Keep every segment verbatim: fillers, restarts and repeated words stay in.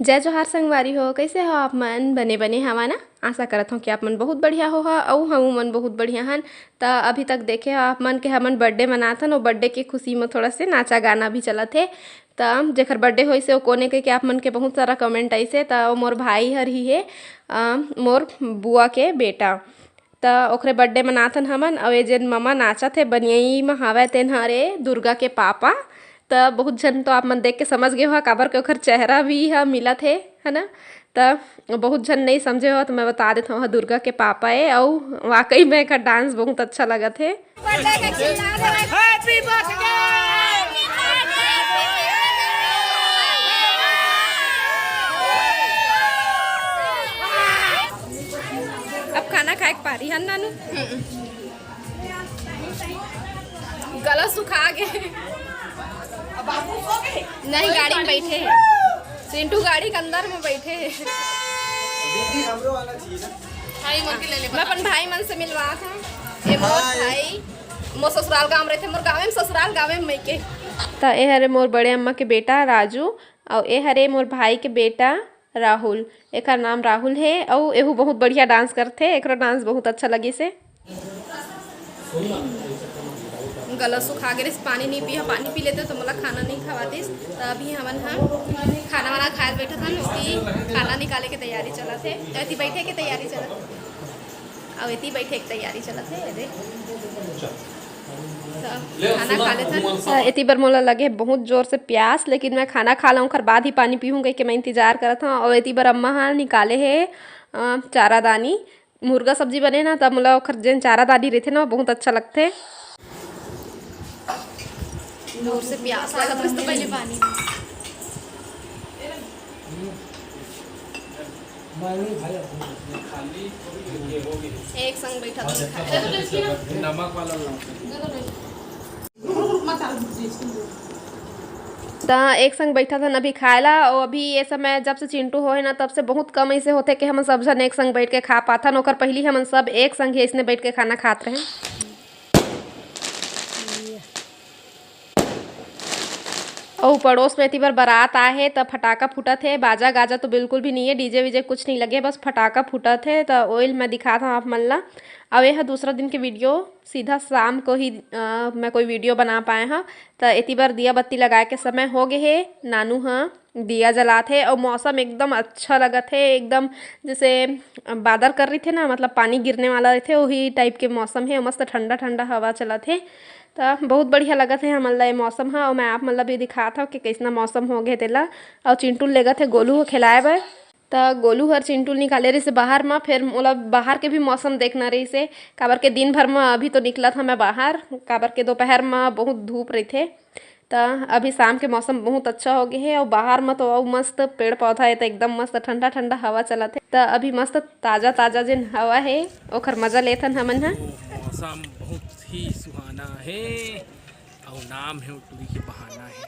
जय जोहार संगवारी हो, कइसे हो आप मन? बने बने हवा ना? आशा करत हौं कि आप मन बहुत बढ़िया होहा अउ हमू मन बहुत बढ़िया हन। त अभी तक देखे हो आप मन के हमन birthday मनात हन, अउ birthday के खुशी म थोड़ा से नाचा गाना भी चलत हे। त जेकर birthday होइस हे, ओ कोने कहिके आप मन के बहुत सारा comment आइस हे। त ओ मोर भाई हर ही हे, अ, मोर बुआ के बेटा। त ओखरे birthday मनाथन हमन, अउ ये जेन ममा नाचत हे बनियई म हावय, तेन हरे दुर्गा के पापा। त बहुत झन तो आप मन देख के समझ गे हो, काबर के ओखर चेहरा भी ह मिलत हे, है ना? त बहुत झन नइ समझे हो, त मैं बता देत हौं, ओह दुर्गा के पापा ए, अउ वाकई में एखर dance बहुत अच्छा लगत हे। अब खाना खाए के पारी हन नानू? गला सुखा गे। नहीं, गाड़ी में बैठे हैं। चिंटू गाड़ी के अंदर में बैठे हैं। दीदी, हमरो आना चाहिए ना। मैं अपन भाई मन से मिलवा था। ये मोर भाई, मोर ससुराल गांव रहते, मोर गांवे में ससुराल, गांवे में मइके। त ए हरे मोर बड़े अम्मा के बेटा राजू, अउ ए हरे मोर भाई के बेटा राहुल। एकर नाम राहुल हे, अउ एहू बहुत बढ़िया dance करथे, एकरो dance बहुत अच्छा लगिस हे। गला सुखा गे रिहिस, पानी नहीं पिया, पानी पी लेते तो मोला खाना नहीं खवातिस। त अभी हमन ह खाना वाना खाए बैठत हन, ओती खाना निकाले के तैयारी चलत हे, एती बैठे के तैयारी चलत हे, अउ एती बैठे के तैयारी चलत हे। ये दे, त खाना खा लेथन। अ, एती बर मोला लगे बहुत जोर से प्यास, लेकिन मैं खाना खा लूँ, ओखर बाद ही पानी पीहूँ कहिके मैं इंतजार करत हौं। अउ एती बर अम्मा ह निकाले हे, अ, चारा दानी, मुर्गा सब्जी बने ना, त मोला ओखर जेन चारा दानी रहिथे ना, बहुत अच्छा लगथे। जोर से प्यास लगत रहिस त पहले पानी। एक संग बैठा था। नमक वाला। त एक संग बैठत हन अभी खाए ला। अउ अभी ये समय जब से चिंटू होए ना, तब से बहुत कम ऐसे होथे कि हमन सब झन एक संग बैठ के खा पाथन। ओकर पहिली हमन सब एक संग ही ऐसने बैठ के खाना खात रहें। अउ पड़ोस में एती बर बारात आए हे, त फटाका फूटत हे। बाजा गाजा तो बिल्कुल भी नहीं है, डीजे वीजे कुछ नहीं लगे, बस फटाका फूटत हे। त ओइल मैं दिखात हौं आप मन ला। अउ ये ह दूसरा दिन के वीडियो, सीधा शाम को ही, अ, मैं कोई वीडियो बना पाए हौं। त एती बर दिया बत्ती लगाए के समय हो गे हे। नानू ह दिया जलात हे अउ मौसम एकदम अच्छा लगत हे, एकदम जैसे बादर कर रहिथे ना, मतलब पानी गिरने वाला रहिथे, वही type के मौसम हे। मस्त ठंडा ठंडा हवा चलत हे, त बहुत बढ़िया लगत हे हमन ला ये मौसम ह। अउ मैं आप मन ला भी दिखात हौं कि कइसना मौसम हो गे तेला। अउ चिंटू लेगत हे गोलू ह खिलाए बर। त गोलू हर चिंटू निकाले रहिस हे बाहर म, फेर मोला बाहर के भी मौसम देखना रहिस हे, काबर के दिन भर म अभी तो निकलत हौं मैं बाहर, काबर के दोपहर म बहुत धूप रहिथे। त अभी शाम के मौसम बहुत अच्छा हो गे हे, अउ बाहर म तो अउ मस्त पेड़ पौधा हे, त एकदम मस्त ठंडा ठंडा हवा चलत हे। त अभी मस्त ताजा ताजा जेन हवा हे, ओखर मजा लेथन हमन ह। मौसम बहुत ही सुहाना हे। अउ नाम हे टुरी के बहाना हे।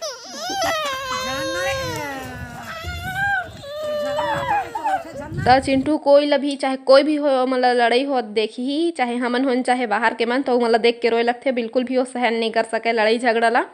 त चिंटू कोई ला भी, चाहे कोई भी हो, मतलब लड़ाई होत देखही, चाहे हमन होन, चाहे बाहर के मन, तो मतलब देख के रोए लगथे। बिल्कुल भी वो सहन नहीं कर सके लड़ाई झगड़ा ला।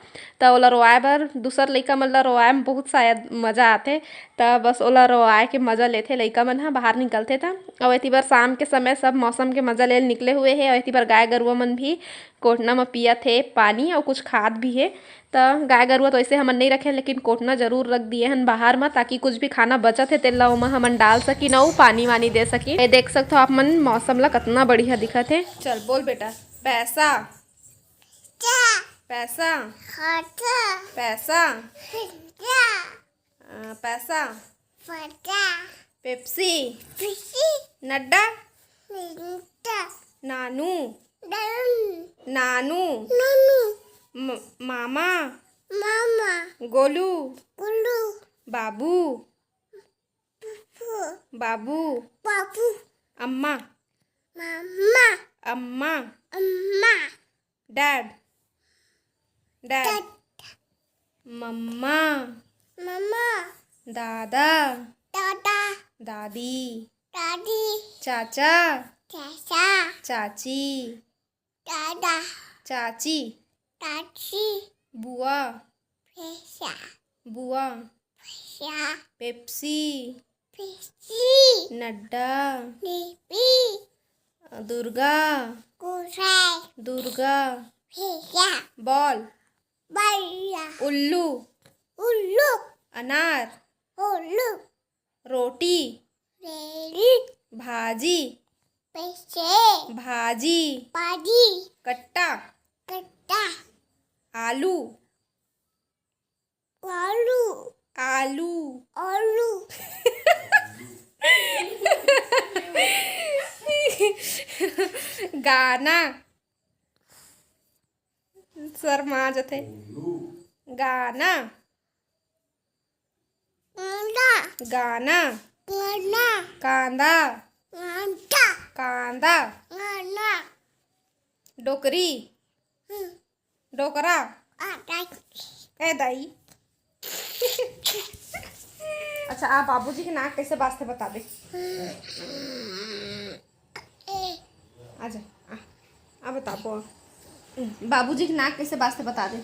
त ओला रोवाए बर, दूसर लइका मन ला रोवाए में बहुत शायद मजा आथे। त बस ओला रोवाए के मजा लेथे लइका मन ह, बाहर निकलथे त। अउ एती बर शाम के समय सब मौसम के मजा ले निकले हुए हे। अउ एती बर गाय गरुवा मन भी कोटना म पियत हे पानी अउ कुछ खात भी हे। त गाय गरुवा तो ऐसे हमन नइ रखे, लेकिन कोटना जरूर रख दिए हन बाहर म, ताकि कुछ भी खाना बचत हे तेला ओमा हमन डाल सकिन अउ पानी वानी दे सकिन। ये देख सकथो आप मन मौसम ला, कतना बढ़िया दिखत हे। चल बोल बेटा, पैसा, पैसा, पैसा, अ, पैसा, पेप्सी, नड्डा, नानू, नानू, म-, मामा, गोलू, बाबू, बाबू, अम्मा, अम्मा, डैड, डैड, मम्मा, दादा, दादी, चाचा, चाची, चाची, बुआ, बुआ, पेप्सी। पेप्सी। नड्डा। नेपी। दुर्गा। गोसाई। दुर्गा। भैया। बॉल। बल्ला। उल्लू। उल्लू। अनार। उल्लू। रोटी। रेली। भाजी। पैसे। भाजी। भाजी। कट्टा। कट्टा। आलू। आलू। आलू। आलू। गाना। शर्मा जथे। गाना। गाना। गाना। गाना। कांदा। कांदा। कांदा। गाना। डोकरी। हम्म। डोकरा। आ, दाई। ए दाई। अच्छा, आ बाबूजी के नाक कैसे बाजथे बता दे। ए। आजा, आ, आ बताबो। बाबूजी के नाक कैसे बाजथे बता दे।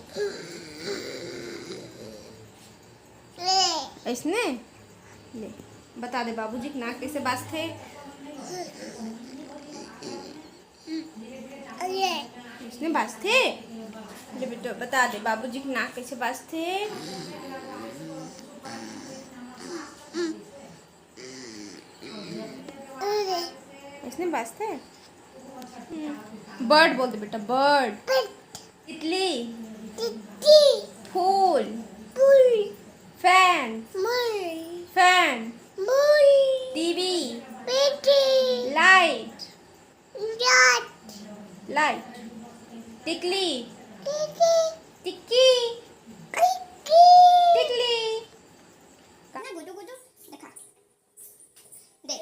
ए। ऐसने? ले, बता दे बाबूजी के नाक कैसे बाजथे। अरे। इसने बाजथे? ले बेटा, बता दे, बाबूजी के नाक कैसे बाजथे? अरे। इसने बाजथे? हम्म। बर्ड बोल दे बेटा, बर्ड। बर्ड। तितली। तितली। फूल। फूल। फैन। फैन। फैन। फूल। TV. TV. Light. Light. Light. टिकली। टिकली। टिक्की। टिक्की। टिकली। ना गुजू गुजू देखा। देख,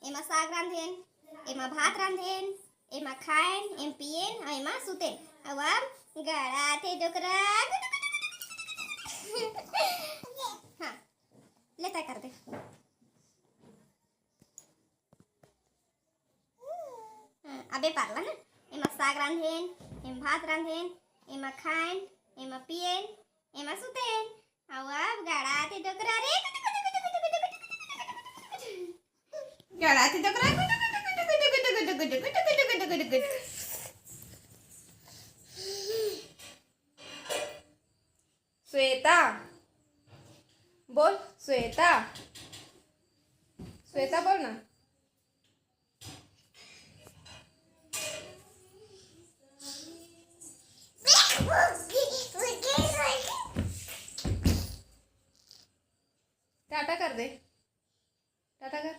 एमा साग रांधेन, एमा भात रांधेन, एमा खाएन, एम पिएन, अउ एमा सुतेन। अउ अब गड़ाथे डोकरा। हाँ, ले तय कर दे। हाँ, अबे पारला ना, एमा साग रांधेन, एमा भात रांधेन, एमा खाएन, एमा पिएन, एमा सुतेन। अउ अब गड़ाथे डोकरा रे। गड़ाथे डोकरा। श्वेता, बोल श्वेता। श्वेता बोल ना। टाटा कर दे, टाटा कर।